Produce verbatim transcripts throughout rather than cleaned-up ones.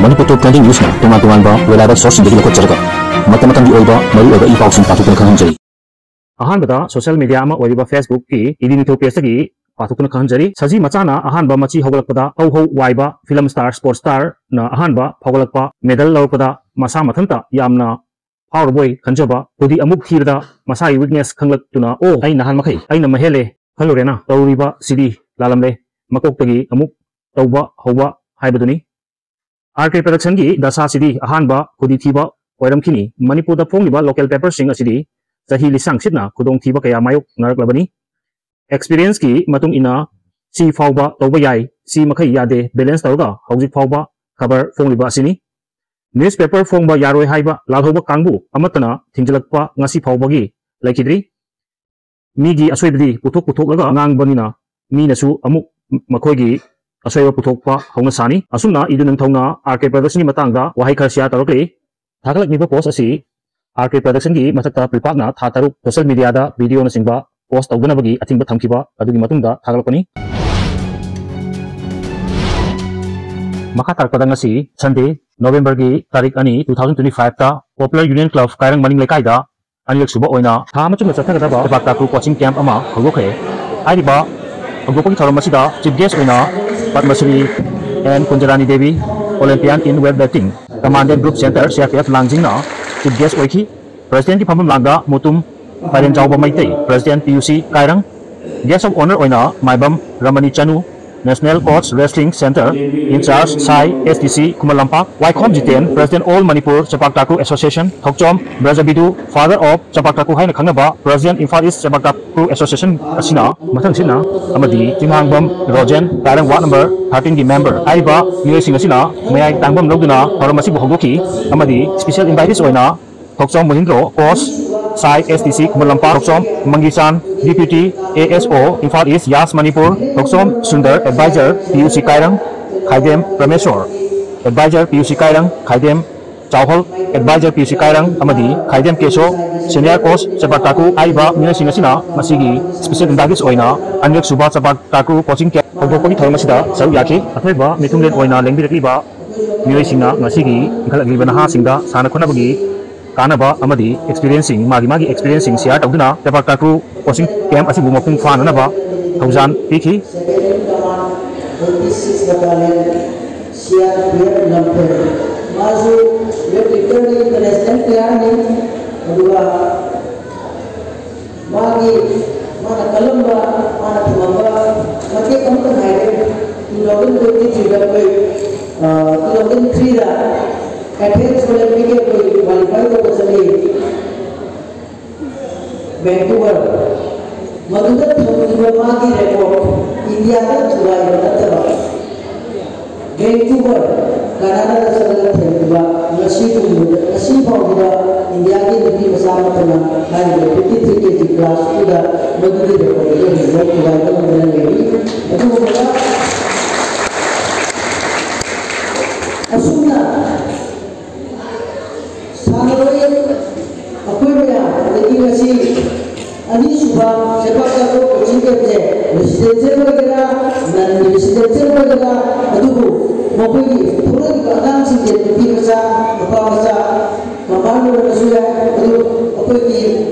ꯃꯅꯤꯄꯨꯔ ꯇꯣꯞ trending ꯅ꯭ꯌꯨꯁꯅ ꯇꯣꯉꯥꯟ ꯇꯣꯉꯥꯟꯕ weather ꯁꯣꯔꯁꯁꯤꯡꯗꯒꯤ ꯂꯧꯈꯠꯆꯔꯒ ꯃꯇꯝ ꯃꯇꯝꯒꯤ ꯑꯣꯏꯕ ꯃꯔꯨꯑꯣꯏꯕ ꯏ ꯄꯥꯎꯁꯤꯡ ꯄꯥꯊꯣꯛꯇꯨꯅ ꯈꯪꯍꯟꯖꯔꯤ꯫ ꯑꯍꯥꯟꯕꯗ ꯁꯣꯁꯤꯌꯦꯜ ꯃꯤꯗꯤꯌꯥ ꯑꯃ ꯑꯣꯏꯔꯤꯕ Facebookꯀꯤ ꯏꯗꯤ ꯅꯤꯡꯊꯧ ꯄꯦꯖꯇꯒꯤ ꯄꯥꯊꯣꯛꯇꯨꯅ ꯈꯪꯍꯟꯖꯔꯤ꯫ ꯁꯖꯤ ꯃꯆꯥꯅ ꯑꯍꯥꯟꯕ ꯃꯆꯤ ꯍꯧꯒꯠꯂꯛꯄꯗ ꯍꯧ ꯍꯧ ꯋꯥꯏꯕ ꯐꯤꯂꯝ ꯁ꯭ꯇꯥꯔ, ꯁ꯭ꯄꯣꯔꯠꯁ ꯁ꯭ꯇꯥꯔꯅ ꯑꯍꯥꯟꯕ ꯐꯥꯎꯒꯠꯂꯛꯄ ꯃꯦꯗꯜ ꯂꯧꯔꯛꯄꯗ ꯃꯁꯥ ꯃꯊꯟꯇ ꯌꯥꯝꯅ ꯐꯥꯎꯔꯕꯣꯏ ꯈꯟꯖꯕ ꯈꯨꯗꯤ ꯑꯃꯨꯛ ꯊꯤꯕꯗ ꯃꯁꯥꯒꯤ ꯋꯤꯛꯅꯦꯁ ꯈꯪꯂꯛꯇꯨꯅ, "ꯑꯣ, ꯑꯩ ꯅꯍꯥꯟ ꯃꯈꯩ ꯑꯩꯅ ꯃꯍꯦꯜꯂꯦ ꯈꯜꯂꯨꯔꯦꯅ ꯇꯧꯔꯤꯕ ꯁꯤꯗꯤ ꯂꯥꯜꯂꯝꯂꯦ, ꯃꯀꯣꯛꯇꯒꯤ ꯑꯃꯨꯛ ꯇꯧꯕ ꯍꯧꯕ ꯍꯥꯏꯕꯗꯨꯅꯤ"꯫ ꯑꯥꯔ ꯀꯦ ꯄ꯭ꯔꯗꯛꯁꯟꯒꯤ ꯗꯁꯥꯁꯤꯗꯤ ꯑꯍꯥꯟꯕ ꯈꯨꯗꯤ ꯊꯤꯕ ꯑꯣꯏꯔꯝꯈꯤꯅꯤ꯫ ꯃꯅꯤꯄꯨꯔꯗ ꯐꯣꯡꯂꯤꯕ ꯂꯣꯀꯦꯜ ꯄꯦꯄꯔꯁꯤꯡ ꯑꯁꯤꯗꯤ ꯆꯍꯤ ꯂꯤꯁꯥꯡ ꯁꯤꯠꯅ ꯈꯨꯗꯣꯡꯊꯤꯕ ꯀꯌꯥ ꯃꯥꯌꯣꯛꯅꯔꯛꯂꯕꯅꯤ꯫ ꯑꯦꯛꯁꯄꯤꯔꯤꯌꯦꯟꯁꯀꯤ ꯃꯇꯨꯡ ꯏꯟꯅ ꯁꯤ ꯐꯥꯎꯕ ꯇꯧꯕ ꯌꯥꯏ, ꯁꯤ ꯃꯈꯩ ꯌꯥꯗꯦ, ꯕꯦꯂꯦꯟꯁ ꯇꯧꯔꯒ ꯍꯧꯖꯤꯛ ꯐꯥꯎꯕ ꯈꯕꯔ ꯐꯣꯡꯂꯤꯕ ꯑꯁꯤꯅꯤ꯫ ꯅ꯭ꯌꯨꯁꯄꯦꯄꯔ ꯐꯣꯡꯕ ꯌꯥꯔꯣꯏ ꯍꯥꯏꯕ ꯂꯥꯜꯍꯧꯕ ꯀꯥꯡꯕꯨ ꯑꯃꯠꯇꯅ ꯊꯤꯡꯖꯤꯜꯂꯛꯄ ꯉꯁꯤ ꯐꯥꯎꯕꯒꯤ ꯂꯩꯈꯤꯗ꯭ꯔꯤ꯫ ꯃꯤꯒꯤ ꯑꯁꯣꯏꯕꯗꯤ ꯄꯨꯊꯣꯛ ꯄꯨꯊꯣꯛꯂꯒ ꯉꯥꯡꯕꯅꯤꯅ ꯃꯤꯅꯁꯨ ꯑꯃꯨꯛ ꯃꯈꯣꯏꯒꯤ ꯑꯁꯣꯏꯕ ꯄꯨꯊꯣꯛꯄ ꯍꯧꯅ ꯁꯥꯅꯤ꯫ ꯑꯁꯨꯝꯅ ꯏꯗꯨ ꯅꯤꯡꯊꯧꯅ ꯑꯥꯔ ꯀꯦ ꯄ꯭ꯔꯗꯛꯁꯟꯒꯤ ꯃꯇꯥꯡꯗ ꯋꯥꯍꯩ ꯈꯔ ꯁꯤꯌꯥꯔ ꯇꯧꯔꯛꯂꯤ꯫ ꯊꯥꯒꯠꯂꯛꯂꯤꯕ ꯄꯣꯁ ꯑꯁꯤ ꯑꯥꯔ ꯀꯦ ꯄ꯭ꯔꯗꯛꯁꯟꯒꯤ ꯃꯊꯛꯇ ꯄ꯭ꯔꯤꯄꯥꯛꯅ ꯊꯥ ꯇꯔꯨꯛ ꯁꯣꯁꯤꯌꯦꯜ ꯃꯤꯗꯤꯌꯥꯗ ꯚꯤꯗꯤꯑꯣꯅꯆꯤꯡꯕ ꯄꯣꯁ ꯇꯧꯗꯅꯕꯒꯤ ꯑꯊꯤꯡꯕ ꯊꯝꯈꯤꯕ ꯑꯗꯨꯒꯤ ꯃꯇꯨꯡꯗ ꯊꯥꯒꯠꯂꯛꯄꯅꯤ꯫ ꯃꯈꯥ ꯇꯥꯔꯛꯄꯗ ꯉꯁꯤ ꯁꯟꯗꯦ, ꯅꯣꯕꯦꯝꯕꯔꯒꯤ ꯇꯥꯔꯤꯛ ꯑꯅꯤ, two thousand twenty fiveꯇ Popular Union Club ꯀꯥꯏꯔꯪ ꯃꯅꯤꯡ ꯂꯩꯀꯥꯏꯗ ꯑꯅꯤꯔꯛ ꯁꯨꯕ ꯑꯣꯏꯅ ꯊꯥ ꯑꯃ ꯆꯨꯞꯅ ꯆꯠꯊꯒꯗꯕ ꯆꯦꯄꯥꯛ ꯇꯥꯀ꯭ꯔꯨ ꯀꯣꯆꯤꯡ ꯀꯦꯝꯞ ꯑꯃ ꯍꯧꯗꯣꯛꯈ꯭ꯔꯦ꯫ ꯍꯥꯏꯔꯤꯕ ꯍꯧꯗꯣꯛꯄꯒꯤ ꯊꯧꯔꯝ ꯑꯁꯤꯗ ꯆꯤꯐ ꯒꯦꯁ ꯑꯣꯏꯅ Padmashri N Kunjarani Devi, Olympian in Weight Lifting, Commandant Group Center, C R P F ꯂꯥꯡꯖꯤꯡꯅ ꯆꯤꯐ ꯒꯦꯁ ꯑꯣꯏꯈꯤ꯫ ꯄ꯭ꯔꯦꯁꯤꯗꯦꯟꯠꯀꯤ ꯐꯝꯐꯝ ꯂꯥꯡꯗ ꯃꯨꯇꯨꯝ ꯄꯥꯏꯔꯦꯟ ꯆꯥꯎꯕ ꯃꯩꯇꯩ, ꯄ꯭ꯔꯦꯁꯤꯗꯦꯟꯠ ꯄꯤ ꯌꯨ ꯁꯤ ꯀꯥꯏꯔꯪ, ꯒꯦꯁ ꯑꯣꯐ ꯑꯣꯅꯔ ꯑꯣꯏꯅ ꯃꯥꯏꯕꯝ ꯔꯃꯅꯤ ꯆꯅꯨ, National Coach Wrestling Center, in charge ꯁꯥꯏ ꯑꯦꯁ ꯇꯤ ꯁꯤ ꯈꯨꯃꯟ ꯂꯝꯄꯥꯛ, ꯋꯥꯏꯈꯣꯝ Jiten, President All Manipur ꯆꯦꯄꯥꯛ ꯇꯥꯀ꯭ꯔꯨ Association, Thokchom Brajabidhu, Father of ꯆꯦꯄꯥꯛ ꯇꯥꯀ꯭ꯔꯨ ꯍꯥꯏꯅ ꯈꯪꯅꯕ, President Imphal East ꯆꯦꯄꯥꯛ ꯇꯥꯀ꯭ꯔꯨ Association ꯑꯁꯤꯅ ꯃꯊꯪꯁꯤꯠꯅ ꯑꯃꯗꯤ ꯆꯤꯡꯍꯥꯡꯕꯝ ꯔꯣꯖꯦꯟ, ꯀꯥꯏꯔꯪ ꯋꯥꯔꯗ ꯅꯝꯕꯔ thirteenꯒꯤ ꯃꯦꯝꯕꯔ ꯍꯥꯏꯔꯤꯕ ꯃꯤꯑꯣꯏꯁꯤꯡ ꯑꯁꯤꯅ ꯃꯌꯥꯏ ꯇꯥꯡꯕꯝ ꯂꯧꯗꯨꯅ ꯊꯧꯔꯝ ꯑꯁꯤꯕꯨ ꯍꯧꯗꯣꯛꯈꯤ ꯑꯃꯗꯤ special invitees ꯑꯣꯏꯅ ꯊꯣꯛꯆꯣꯝ ꯃꯣꯍꯤꯟꯗ꯭ꯔꯣ, ꯀꯣꯁ, ꯁꯥꯏ ꯑꯦꯁ T C Khuman Lampak, Thokchom ꯃꯪꯒꯤꯆꯥꯟ, Deputy A S O, Imphal East, Yas Manipur, Thokchom Sundar, Advisor P U C ꯀꯥꯏꯔꯪ, Khaidem ꯄ꯭ꯔꯃꯦꯁꯣꯔ, Advisor P U C ꯀꯥꯏꯔꯪ, Khaidem ꯆꯥꯎꯍꯜ, Advisor P U C ꯀꯥꯏꯔꯪ, ꯑꯃꯗꯤ ꯈꯥꯏꯗꯦꯝ ꯀꯦꯁꯣ, Senior Coach ꯆꯦꯄꯥꯛ ꯇꯥꯀ꯭ꯔꯨ ꯍꯥꯏꯔꯤꯕ ꯃꯤꯑꯣꯏꯁꯤꯡ ꯑꯁꯤꯅ ꯉꯁꯤꯒꯤ special invitees ꯑꯣꯏꯅ ꯑꯅꯤꯔꯛ ꯁꯨꯕ ꯆꯦꯄꯥꯛ ꯇꯥꯀ꯭ꯔꯨ ꯀꯣꯆꯤꯡ ꯀꯦꯝꯞ ꯍꯧꯗꯣꯛꯄꯒꯤ ꯊꯧꯔꯝ ꯑꯁꯤꯗ ꯁꯔꯨꯛ ꯌꯥꯈꯤ꯫ ꯑꯊꯣꯏꯕ ꯃꯤꯊꯨꯡꯂꯦꯟ ꯑꯣꯏꯅ ꯂꯦꯡꯕꯤꯔꯛꯂꯤꯕ ꯃꯤꯑꯣꯏꯁꯤꯡꯅ ꯉꯁꯤꯒꯤ ꯏꯟꯈꯠꯂꯛꯂꯤꯕ ꯅꯍꯥꯁꯤꯡꯗ ꯁꯥꯟꯅ ꯈꯣꯠꯅꯕꯒꯤ ꯀꯥꯟꯅꯕ ꯑꯃꯗꯤ ꯑꯦꯛꯁꯄꯤꯔꯤꯌꯦꯟꯁꯁꯤꯡ, ꯃꯥꯒꯤ ꯃꯥꯒꯤ ꯑꯦꯛꯁꯄꯤꯔꯤꯌꯦꯟꯁꯁꯤꯡ ꯁꯤꯌꯥꯔ ꯇꯧꯗꯨꯅ ꯂꯩꯄꯥꯛ ꯇꯥꯀ꯭ꯔꯨ ꯀꯣꯆꯤꯡ ꯀꯦꯝꯞ ꯑꯁꯤꯕꯨ ꯃꯄꯨꯡ ꯐꯥꯅꯅꯕ ꯊꯧꯖꯥꯟ ꯄꯤꯈꯤ꯫ Second in command, twenty six Battalion, C R P F Lamphel꯫ ꯃꯥꯁꯨ ꯋꯦꯠ ꯂꯤꯐꯇꯔꯅꯤ, ꯏꯟꯇꯔꯅꯦꯁꯅꯦꯜ ꯄ꯭ꯂꯦꯌꯔꯅꯤ꯫ ꯑꯗꯨꯒ ꯃꯥꯒꯤ, ꯃꯥꯅ ꯀꯜꯂꯝꯕ, ꯃꯥꯅ ꯊꯝꯃꯝꯕ ꯃꯇꯦꯛ ꯑꯃꯇ ꯉꯥꯏꯔꯦ꯫ Two thousand twenty three ꯗ ꯑꯩꯈꯣꯏ, two thousand three ꯗ ꯑꯦꯊꯦꯟꯁ ꯑꯣꯂꯦꯝꯄꯤꯛꯀꯤ ꯑꯩꯈꯣꯏ ꯀ꯭ꯋꯥꯂꯤꯐꯥꯏ ꯇꯧꯕ ꯆꯠꯂꯤ꯫ ꯕꯦꯡꯀꯨꯕꯔ, ꯃꯗꯨꯗ ꯊꯝꯈꯤꯕ ꯃꯥꯒꯤ ꯔꯦꯀꯣꯔꯗ ꯏꯟꯗꯤꯌꯥꯗ ꯊꯨꯒꯥꯏꯕ ꯅꯠꯇꯕ, ꯕꯦꯡꯀꯨꯕꯔ, ꯀꯅꯥꯗꯥꯗ ꯆꯠꯂꯒ ꯊꯦꯡꯅꯕ ꯉꯁꯤ ꯐꯥꯎꯕꯗ, ꯉꯁꯤ ꯐꯥꯎꯕꯗ ꯏꯟꯗꯤꯌꯥꯒꯤ ꯅꯨꯄꯤ ꯃꯆꯥ ꯑꯃꯠꯇꯅ ꯍꯥꯏꯔꯤꯕ fifty three K G class ꯇꯨꯗ ꯃꯗꯨꯒꯤ ꯔꯦꯀꯣꯔꯗ ꯑꯗꯨ ꯍꯧꯖꯤꯛꯐꯥꯎ ꯊꯨꯒꯥꯏꯕ ꯉꯝꯗꯅ ꯂꯩꯔꯤ꯫ ꯑꯗꯨꯒꯨꯝꯂꯕ ꯑꯁꯨꯝꯅ ꯁꯥꯟꯅꯔꯣꯏ ꯑꯩꯈꯣꯏ ꯃꯌꯥꯝ, ꯑꯗꯒꯤ ꯉꯁꯤ ꯑꯅꯤꯁꯨꯕ ꯁꯦꯄꯥꯛ ꯇꯥꯀ꯭ꯔꯣ ꯀꯣꯆꯤꯡ ꯀꯦꯝꯞꯁꯦ, ꯔꯦꯁꯤꯗꯦꯟꯁꯤꯌꯦꯜ ꯑꯣꯏꯒꯦꯔꯥ, ꯅꯟ ꯔꯦꯁꯤꯗꯦꯟꯁꯤꯌꯦꯜ ꯑꯣꯏꯒꯦꯔꯥ, ꯑꯗꯨꯕꯨ ꯃꯈꯣꯏꯒꯤ ꯊꯣꯛꯂꯛꯏꯕ ꯑꯉꯥꯡꯁꯤꯡꯁꯦ, ꯅꯨꯄꯤ ꯃꯆꯥ, ꯅꯨꯄꯥ ꯃꯆꯥ, ꯀꯃꯥꯟ ꯑꯣꯏꯔꯝꯕꯁꯨ ꯌꯥꯏ, ꯑꯗꯨ ꯑꯩꯈꯣꯏꯒꯤ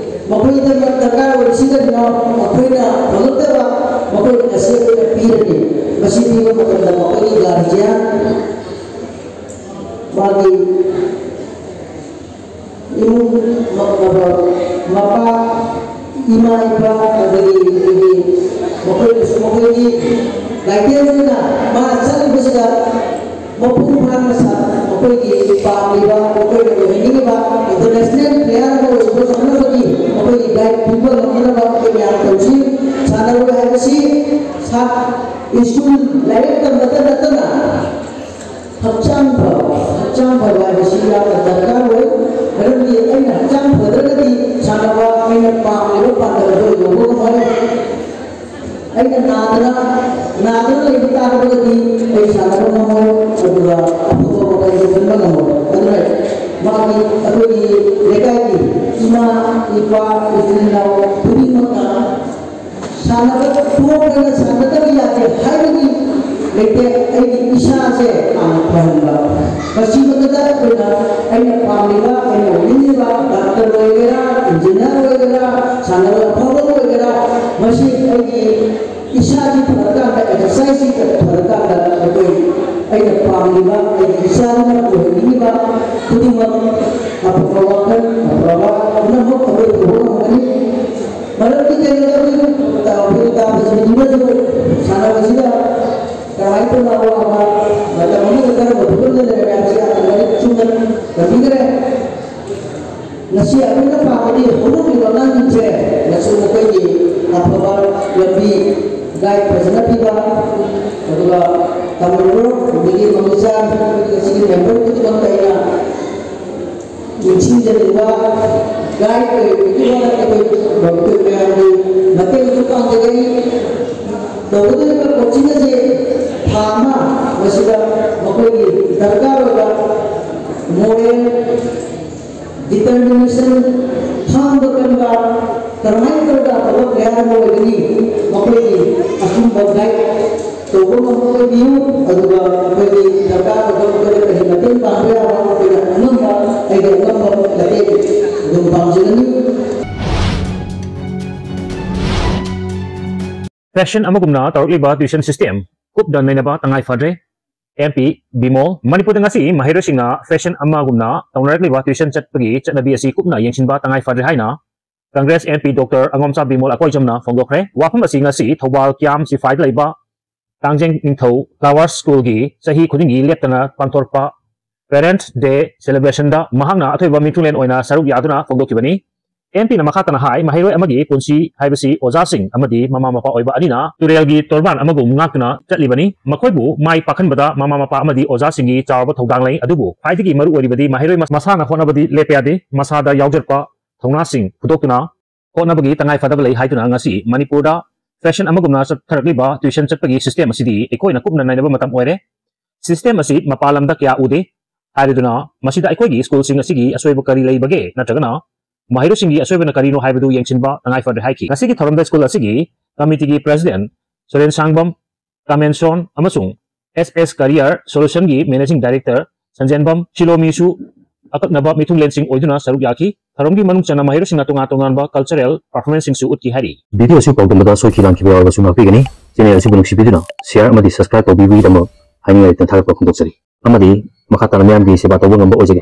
ꯃꯈꯣꯏꯗꯃꯛ ꯗꯔꯀꯥꯔ ꯑꯣꯏꯔꯤꯁꯤ ꯀꯔꯤꯅꯣ? ꯑꯩꯈꯣꯏꯅ ꯐꯪꯂꯛꯇꯕ ꯃꯈꯣꯏ ꯑꯁꯤ ꯑꯩꯈꯣꯏꯅ ꯄꯤꯔꯅꯤ꯫ ꯃꯁꯤ ꯄꯤꯕ ꯃꯇꯝꯗ ꯃꯈꯣꯏꯒꯤ ꯒꯥꯔꯖꯤꯌꯥꯟ, ꯃꯥꯒꯤ ꯏꯃꯨꯡ ꯃ-, ꯃ-, ꯃꯄꯥ, ꯏꯃꯥ ꯏꯄꯥ, ꯑꯗꯒꯤ ꯑꯩꯈꯣꯏꯒꯤ ꯃꯈꯣꯏꯅꯁꯨ ꯃꯈꯣꯏꯒꯤ ꯒꯥꯏꯗꯦꯟꯁꯇꯨꯅ ꯃꯥꯅ ꯆꯠꯂꯤꯕꯁꯤꯗ ꯃꯄꯨꯡ ꯐꯥꯅ ꯁꯥ-, ꯃꯈꯣꯏꯒꯤ ꯄꯥꯝꯂꯤꯕ, ꯃꯈꯣꯏꯅ ꯑꯣꯏꯍꯟꯅꯤꯡꯉꯤꯕ ꯏꯟꯇꯔꯅꯦꯁꯅꯦꯜ ꯄ꯭ꯂꯦꯌꯔ ꯑꯃ ꯑꯣꯏꯕ ꯉꯝꯅꯕꯒꯤ ꯃꯈꯣꯏꯒꯤ ꯒꯥꯏꯗ ꯄꯤꯕ ꯉꯝꯅꯅꯕ ꯑꯩꯈꯣꯏ ꯃꯌꯥꯝ ꯇꯧꯁꯤ꯫ ꯁꯥꯟꯅꯔꯣꯏ ꯍꯥꯏꯕꯁꯤ ꯁꯥ-, ꯁ꯭ꯀꯨꯜ ꯂꯥꯏꯔꯤꯛ ꯇꯝꯕꯇ ꯅꯠꯇꯅ ꯍꯛꯆꯥꯡ ꯐꯕ, ꯍꯛꯆꯥꯡ ꯐꯕ ꯍꯥꯏꯕꯁꯤ ꯌꯥꯝꯅ ꯗꯔꯀꯥꯔ ꯑꯣꯏ꯫ ꯃꯔꯝꯗꯤ ꯑꯩꯅ ꯍꯛꯆꯥꯡ ꯐꯗ꯭ꯔꯒꯗꯤ ꯁꯥꯟꯅꯕ ꯑꯩꯅ ꯄꯥꯝꯂꯤꯕ ꯄꯥꯟꯗꯝ ꯑꯗꯨ ꯌꯧꯕ ꯉꯝꯃꯣꯏ꯫ ꯑꯩꯅ ꯅꯥꯗꯅ, ꯅꯥꯗꯨꯅ ꯂꯩꯕ ꯇꯥꯔꯒꯗꯤ ꯑꯩ ꯁꯥꯟꯅꯕ ꯉꯝꯃꯣꯏ, ꯑꯗꯨꯒ ꯑꯐꯕ ꯋꯥꯈꯜꯁꯨ ꯈꯟꯕ ꯉꯝꯃꯣꯏ꯫ ꯑꯗꯨꯅ ꯃꯥꯒꯤ, ꯑꯩꯈꯣꯏꯒꯤ ꯂꯩꯀꯥꯏꯒꯤ ꯏꯃꯥ, ꯏꯄꯥ, ꯏꯆꯤꯜ ꯏꯅꯥꯎ ꯈꯨꯗꯤꯡꯃꯛꯅ ꯁꯥꯟꯅꯕ ꯇꯣꯛꯇꯅ ꯁꯥꯟꯅꯗꯕ ꯌꯥꯗꯦ ꯍꯥꯏꯕꯒꯤ ꯂꯩꯇꯦ꯫ ꯑꯩꯒꯤ ꯏꯁꯥꯁꯦ ꯍꯥꯟꯅ ꯐꯍꯟꯕ꯫ ꯃꯁꯤ ꯃꯊꯛꯇ ꯑꯩꯈꯣꯏꯅ, ꯑꯩꯅ ꯄꯥꯝꯂꯤꯕ, ꯑꯩꯅ ꯑꯣꯏꯅꯤꯡꯂꯤꯕ ꯗꯥꯛꯇꯔ ꯑꯣꯏꯒꯦꯔꯥ, ꯏꯟꯖꯤꯅꯤꯌꯥꯔ ꯑꯣꯏꯒꯦꯔꯥ, ꯁꯥꯟꯅꯔꯣꯏ ꯑꯐꯕ ꯑꯣꯏꯒꯦꯔꯥ, ꯃꯁꯤ ꯑꯩꯒꯤ ꯏꯁꯥꯁꯤ ꯐꯔꯀꯥꯟꯗ, ꯑꯦꯛꯁꯔꯁꯥꯏꯖꯁꯤ ꯐꯔꯀꯥꯟꯗ ꯑꯩꯈꯣꯏ, ꯑꯩꯅ ꯄꯥꯝꯂꯤꯕ, ꯑꯩꯒꯤ ꯏꯁꯥꯗꯨꯅ ꯑꯣꯏꯍꯟꯅꯤꯡꯂꯤꯕ ꯈꯨꯗꯤꯡꯃꯛ, ꯑꯐꯕ ꯋꯥꯈꯜ, ꯑꯐꯕ ꯄꯨꯝꯅꯃꯛ ꯑꯩꯈꯣꯏ ꯄꯨꯊꯣꯛꯄ ꯉꯝꯒꯅꯤ꯫ ꯃꯔꯝꯗꯤ ꯀꯩꯅꯣꯗ ꯑꯩꯈꯣꯏ ꯇꯥꯕꯁꯤꯡꯗꯨꯅꯁꯨ ꯁꯥꯟꯅꯕꯁꯤꯗ ꯀꯃꯥꯏꯅ ꯇꯧꯅ ꯑꯋꯥꯕ ꯃꯇꯝ ꯑꯃꯗ ꯀꯔꯝꯕ ꯐꯤꯕꯝꯗ ꯂꯩꯔꯝꯃꯦ ꯍꯥꯏꯕꯁꯤ ꯌꯥꯝꯅ ꯃꯔꯤꯛ ꯆꯨꯝꯅ ꯇꯝꯕꯤꯈ꯭ꯔꯦ꯫ ꯉꯁꯤ ꯑꯩꯈꯣꯏꯅ ꯄꯥꯕꯗꯤ ꯍꯧꯔꯛꯂꯤꯕ ꯑꯉꯥꯡꯁꯤꯡꯁꯦ ꯃꯁꯤ ꯃꯈꯣꯏꯒꯤ ꯑꯐꯕ ꯂꯝꯕꯤ ꯒꯥꯏꯗ ꯐꯖꯅ ꯄꯤꯕ, ꯑꯗꯨꯒ ꯇꯝꯂꯤꯕ ꯑꯗꯒꯤ ꯃꯃꯤꯆꯥ ꯉꯁꯤꯒꯤ ꯃꯦꯝꯕꯔ ꯈꯨꯗꯤꯡꯃꯛꯇ ꯑꯩꯅ ꯅꯤꯡꯁꯤꯡꯖꯅꯤꯡꯕ ꯒꯥꯏꯗ ꯑꯣꯏꯕꯒꯤ ꯃꯔꯛꯇ ꯑꯩꯈꯣꯏ ꯃꯌꯥꯝꯒꯤ ꯃꯇꯦꯡꯁꯨ ꯄꯥꯡꯖꯒꯅꯤ꯫ ꯇꯧꯒꯗꯧꯔꯤꯕ ꯀꯣꯆꯤꯡ ꯑꯁꯤ ꯊꯥ ꯑꯃ ꯃꯁꯤꯗ ꯃꯈꯣꯏꯒꯤ ꯗꯔꯀꯥꯔ ꯑꯣꯏꯕ ꯃꯣꯔꯦꯜ ꯗꯤꯇꯔꯃꯤꯅꯦꯁꯟ, ꯈꯥꯡꯕ ꯀꯟꯕ, ꯀꯔꯝꯍꯥꯏꯅ ꯇꯧꯔꯒ ꯑꯐꯕ ꯄ꯭ꯂꯦꯌꯥꯔ ꯑꯃ ꯑꯣꯏꯒꯅꯤ, ꯃꯈꯣꯏꯒꯤ ꯑꯆꯨꯝꯕ ꯒꯥꯏꯗ ꯇꯧꯕ ꯉꯝꯕ ꯑꯣꯏꯕꯤꯌꯨ꯫ ꯑꯗꯨꯒ ꯑꯩꯈꯣꯏꯒꯤ ꯗꯔꯀꯥꯔ ꯑꯣꯏꯕ ꯃꯈꯣꯏꯗ ꯀꯔꯤ ꯃꯇꯦꯡ ꯄꯥꯡꯕ ꯌꯥꯕ ꯑꯩꯈꯣꯏꯅ ꯑꯉꯝꯕ, ꯑꯩꯒꯤ ꯑꯉꯝꯕ ꯃꯇꯦꯡ ꯑꯗꯨꯝ ꯄꯥꯡꯖꯒꯅꯤ꯫ ꯐꯦꯁꯟ ꯑꯃꯒꯨꯝꯅ ꯇꯧꯔꯛꯂꯤꯕ ꯇ꯭ꯌꯨꯁꯟ ꯁꯤꯁꯇꯦꯝ ꯀꯨꯞꯅ ꯅꯩꯅꯕ ꯇꯉꯥꯏ ꯐꯗ꯭ꯔꯦ꯫ M P Bimol. ꯃꯅꯤꯄꯨꯔꯗ ꯉꯁꯤ ꯃꯍꯩꯔꯣꯏꯁꯤꯡꯅ ꯐꯦꯁꯟ ꯑꯃꯒꯨꯝꯅ ꯇꯧꯅꯔꯛꯂꯤꯕ ꯇ꯭ꯌꯨꯁꯟ ꯆꯠꯄꯒꯤ ꯆꯠꯅꯕꯤ ꯑꯁꯤ ꯀꯨꯞꯅ ꯌꯦꯡꯁꯤꯟꯕ ꯇꯉꯥꯏ ꯐꯗ꯭ꯔꯦ ꯍꯥꯏꯅ Congress M P doctor ꯑꯉꯣꯝꯆꯥ Bimol ꯑꯀꯣꯏꯖꯝꯅ ꯐꯣꯡꯗꯣꯛꯈ꯭ꯔꯦ꯫ ꯋꯥꯐꯝ ꯑꯁꯤ ꯉꯁꯤ ꯊꯧꯕꯥꯜ ꯀ꯭ꯌꯥꯝ ꯁꯤꯐꯥꯏꯗ ꯂꯩꯕ ꯇꯥꯡꯖꯦꯡ ꯅꯤꯡꯊꯧ ꯐ꯭ꯂꯥꯋꯔꯁ ꯁ꯭ꯀꯨꯜꯒꯤ ꯆꯍꯤ ꯈꯨꯗꯤꯡꯒꯤ ꯂꯦꯞꯇꯅ ꯄꯥꯡꯊꯣꯔꯛꯄ ꯄꯦꯔꯦꯟꯠꯁ ꯗꯦ ꯁꯦꯂꯦꯕ꯭ꯔꯦꯁꯟꯗ ꯃꯍꯥꯛꯅ ꯑꯊꯣꯏꯕ ꯃꯤꯊꯨꯡꯂꯦꯟ ꯑꯣꯏꯅ ꯁꯔꯨꯛ ꯌꯥꯗꯨꯅ ꯐꯣꯡꯗꯣꯛꯈꯤꯕꯅꯤ꯫ ꯑꯦꯝ ꯄꯤꯅ ꯃꯈꯥ ꯇꯥꯅ ꯍꯥꯏ, ꯃꯍꯩꯔꯣꯏ ꯑꯃꯒꯤ ꯄꯨꯟꯁꯤ ꯍꯥꯏꯕꯁꯤ ꯑꯣꯖꯥꯁꯤꯡ ꯑꯃꯗꯤ ꯃꯃꯥ ꯃꯄꯥ ꯑꯣꯏꯕ ꯑꯅꯤꯅ ꯇꯨꯔꯦꯜꯒꯤ ꯇꯣꯔꯕꯥꯟ ꯑꯃꯒꯨꯝ ꯉꯥꯛꯇꯨꯅ ꯆꯠꯂꯤꯕꯅꯤ꯫ ꯃꯈꯣꯏꯕꯨ ꯃꯥꯏ ꯄꯥꯛꯍꯟꯕꯗ ꯃꯃꯥ ꯃꯄꯥ ꯑꯃꯗꯤ ꯑꯣꯖꯥꯁꯤꯡꯒꯤ ꯆꯥꯎꯔꯕ ꯊꯧꯗꯥꯡ ꯂꯩ꯫ ꯑꯗꯨꯕꯨ ꯈ꯭ꯋꯥꯏꯗꯒꯤ ꯃꯔꯨ ꯑꯣꯏꯔꯤꯕꯗꯤ ꯃꯍꯩꯔꯣꯏ ꯃꯁꯥꯅ ꯍꯣꯠꯅꯕꯗꯤ ꯂꯦꯞꯄ ꯌꯥꯗꯦ꯫ ꯃꯁꯥꯗ ꯌꯥꯎꯖꯔꯛꯄ ꯊꯧꯅꯥꯁꯤꯡ ꯐꯨꯗꯣꯛꯇꯨꯅ ꯍꯣꯠꯅꯕꯒꯤ ꯇꯉꯥꯏ ꯐꯗꯕ ꯂꯩ ꯍꯥꯏꯗꯨꯅ ꯉꯁꯤ ꯃꯅꯤꯄꯨꯔꯗ ꯐꯦꯁꯟ ꯑꯃꯒꯨꯝꯅ ꯆꯠꯊꯔꯛꯂꯤꯕ ꯇ꯭ꯌꯨꯁꯟ ꯆꯠꯄꯒꯤ ꯁꯤꯁꯇꯦꯝ ꯑꯁꯤꯗꯤ ꯑꯩꯈꯣꯏꯅ ꯀꯨꯞꯅ ꯅꯩꯅꯕ ꯃꯇꯝ ꯑꯣꯏꯔꯦ꯫ ꯁꯤꯁꯇꯦꯝ ꯑꯁꯤ ꯃꯄꯥꯟ ꯂꯝꯗ ꯀꯌꯥ ꯎꯗꯦ꯫ ꯍꯥꯏꯔꯗꯨꯅ ꯃꯁꯤꯗ ꯑꯩꯈꯣꯏꯒꯤ ꯁ꯭ꯀꯨꯜꯁꯤꯡ ꯑꯁꯤꯒꯤ ꯑꯁꯣꯏꯕ ꯀꯔꯤ ꯂꯩꯕꯒꯦ ꯅꯠꯇ꯭ꯔꯒꯅ ꯃꯍꯩꯔꯣꯏꯁꯤꯡꯒꯤ ꯑꯁꯣꯏꯕꯅ ꯀꯔꯤꯅꯣ ꯍꯥꯏꯕꯗꯨ ꯌꯦꯡꯁꯤꯟꯕ ꯇꯉꯥꯏ ꯐꯗ꯭ꯔꯦ ꯍꯥꯏꯈꯤ꯫ ꯉꯁꯤꯒꯤ ꯊꯧꯔꯝꯗ ꯁ꯭ꯀꯨꯜ ꯑꯁꯤꯒꯤ ꯀꯃꯤꯇꯤꯒꯤ ꯄ꯭ꯔꯦꯁꯤꯗꯦꯟꯠ ꯁꯨꯔꯦꯟ ꯁꯥꯡꯕꯝ, ꯀꯥꯃꯦꯟꯁꯣꯟ ꯑꯃꯁꯨꯡ S S Career Solution ꯒꯤ Managing Director ꯁꯟꯖꯦꯟꯕꯝ ꯁꯤꯂꯣꯃꯤꯁꯨ ꯑꯀꯛꯅꯕ ꯃꯤꯊꯨꯡꯂꯦꯟꯁꯤꯡ ꯑꯣꯏꯗꯨꯅ ꯁꯔꯨꯛ ꯌꯥꯈꯤ꯫ ꯊꯧꯔꯝꯒꯤ ꯃꯅꯨꯡ ꯆꯟꯅ ꯃꯍꯩꯔꯣꯏꯁꯤꯡꯅ ꯇꯣꯉꯥꯟ ꯇꯣꯉꯥꯟꯕ cultural performance ꯁꯤꯡꯁꯨ ꯎꯠꯈꯤ ꯍꯥꯏꯔꯤ꯫ Video ꯑꯁꯤ ꯄꯥꯎꯗꯝꯕꯗ ꯁꯣꯏꯈꯤ ꯂꯥꯟꯈꯤꯕ ꯌꯥꯎꯔꯕꯁꯨ ꯉꯥꯛꯄꯤꯒꯅꯤ꯫ Channel ꯑꯁꯤꯕꯨ ꯅꯨꯡꯁꯤꯕꯤꯗꯨꯅ share ꯑꯃꯗꯤ subscribe ꯇꯧꯕꯤꯕꯒꯤꯗꯃꯛ ꯍꯥꯏꯅꯤꯡꯉꯥꯏ ꯂꯩꯇꯅ ꯊꯥꯒꯠꯄ ꯐꯣꯡꯗꯣꯛꯆꯔꯤ꯫ ꯑꯃꯗꯤ ꯃꯈꯥ ꯇꯥꯅ ꯃꯤꯌꯥꯝꯒꯤ ꯁꯦꯕꯥ ꯇꯧꯕ ꯉꯝꯕ ꯑꯣꯏꯖꯒꯦ꯫